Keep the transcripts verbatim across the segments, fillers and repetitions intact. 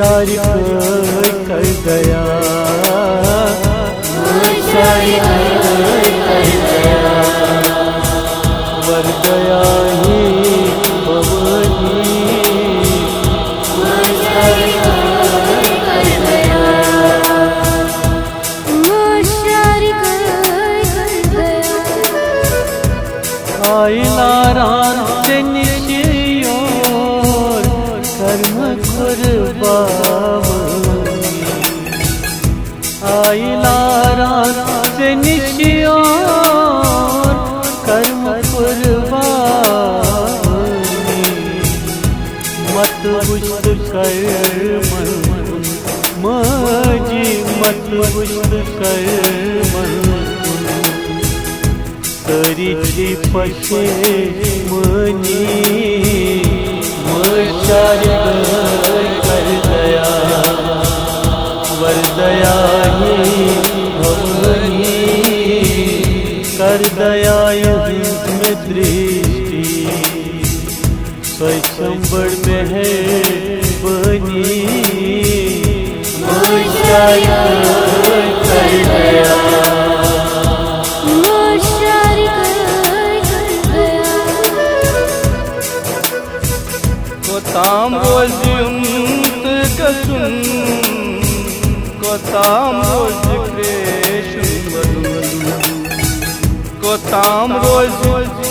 ساری کر دیا، ساری کر دیا، ور دیا ہی بھوانی۔ آئی ناران ژےٚ نِش یور، کرمہٕ قربان۔ آئی ناران ژےٚ نِش یور، کرمہٕ قربان۔ مت وُچھ ژٕ کرمن، ماجی مت وُچھ ژٕ کرمن۔ سٲری چھِ پشیمٲنی، مٲشار کر دیا، ور دیا ہی بھوانی، کر دیا یِہٕنٛز مےٚ درشٹی۔ سۄے چھم بٔڑ مہربٲنی، مٲشار کر دیا۔ کوتام روزِ یُن تہٕ گژھُن، کوتام روزِ پریشُن وَدُن۔ کوتام روزِ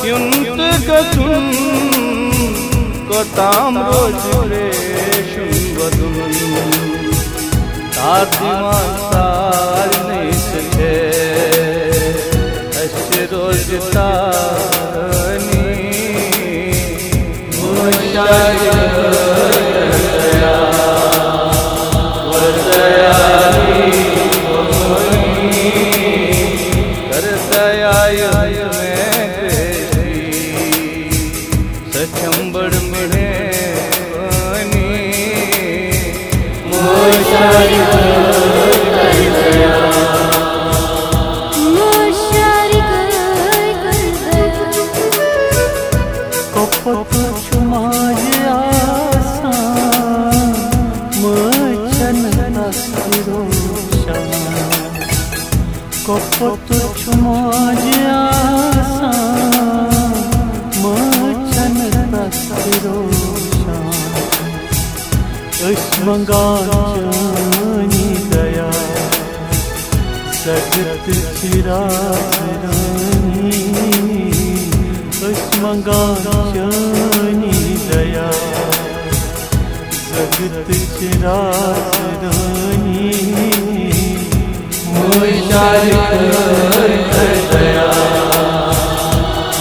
یُن تہٕ گژھُن، کوتام روزِ پریشُن وَدُن۔ تار دِوان سارنٕے ژٕ چھےٚ، اَسہِ روزِ تارنٕے۔ سچم بڑ مہربانی۔ کوٚپُر چھُ ماجہِ آسان، مٲج چھَنہٕ تَس روشان۔ کوٚپُر چھُ ماجہِ آسان، مٲج چھَنہٕ تَس روشان۔ أسۍ منٛگان چٲنی دیا، سخت چھِ راتھ رٲنی۔ أسۍ منٛگان چٲنی دیا، سخت چھِ راتھ رٲنی۔ مُشارِک کر دیا،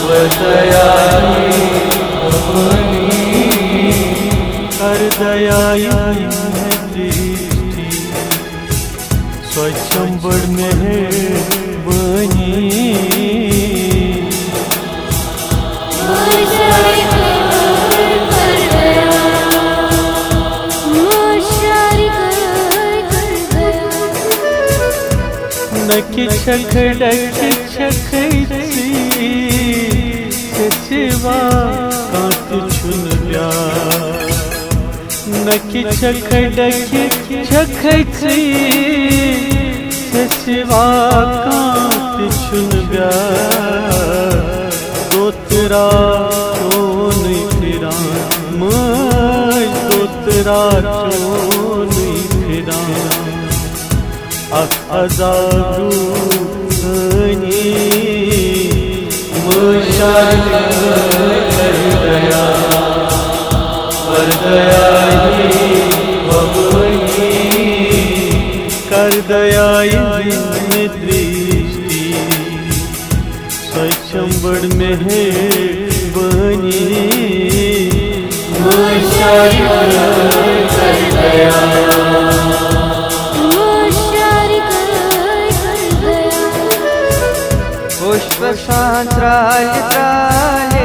و دیانی بھوانی۔ کر دیا یِہٕنٛز درشٹی، سۄ چھم بٔڑ مہربٲنی۔ نہ کہِ چھکھ ڈکہِ چھکھ ژٕے، ژےٚ سوا کانٛہہ تہِ چھُنہٕ بیٛاکھ۔ نہ کہِ چھکھ ڈکہِ چھکھ ژٕے، ژےٚ سوا کانٛہہ تہِ چھُنہٕ بیٛاکھ۔ دوٚت راتھ چونُے پھِران، مٲج دوٚت راتھ چونُے پھِران۔ اکھ عذاب روحٲنی، مُشارِک کر دیا، کر دیا یِہٕنٛز بھوٲنی۔ کر دیا یِہٕنٛز درشٹی، سۄ چھم بٔڑ مہربٲنی۔ مُشارِک کر دیا۔ اوٚش وَسان ترٛالہِ ترٛالہِ،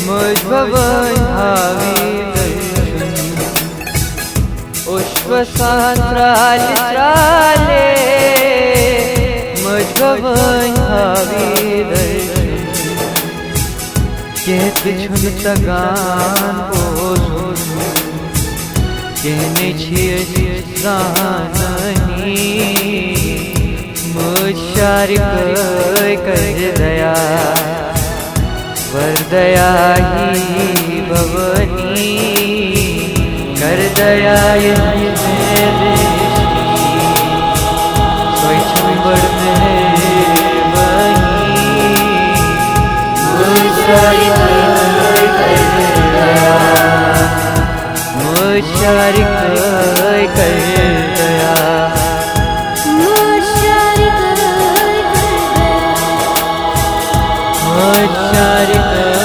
مٔج بھوٲنۍ ہاوی دٔچھُن۔ اوٚش وَسان ترٛالہِ ترٛالہِ، مٔج بھوٲنۍ ہاوی دٔچھُن۔ کینٛہہ تہِ چھُنہٕ تَگان بوزُن، کینٛہہ چھِ أسۍ زانٲنی، مُشارِکٲے کَرِ دیا، وَر دیا ہی بھوٲنی، کَر دیا یِہٕنٛز مہربٲنی، سۄے چھَم بٔڑ مہربٲنی، مُشارِکٲے کَرِ دیا۔ مُشارِکٲے کَرِ دیا۔ مُشارِکٲے کَرِ دیا۔ مُشارِکٲے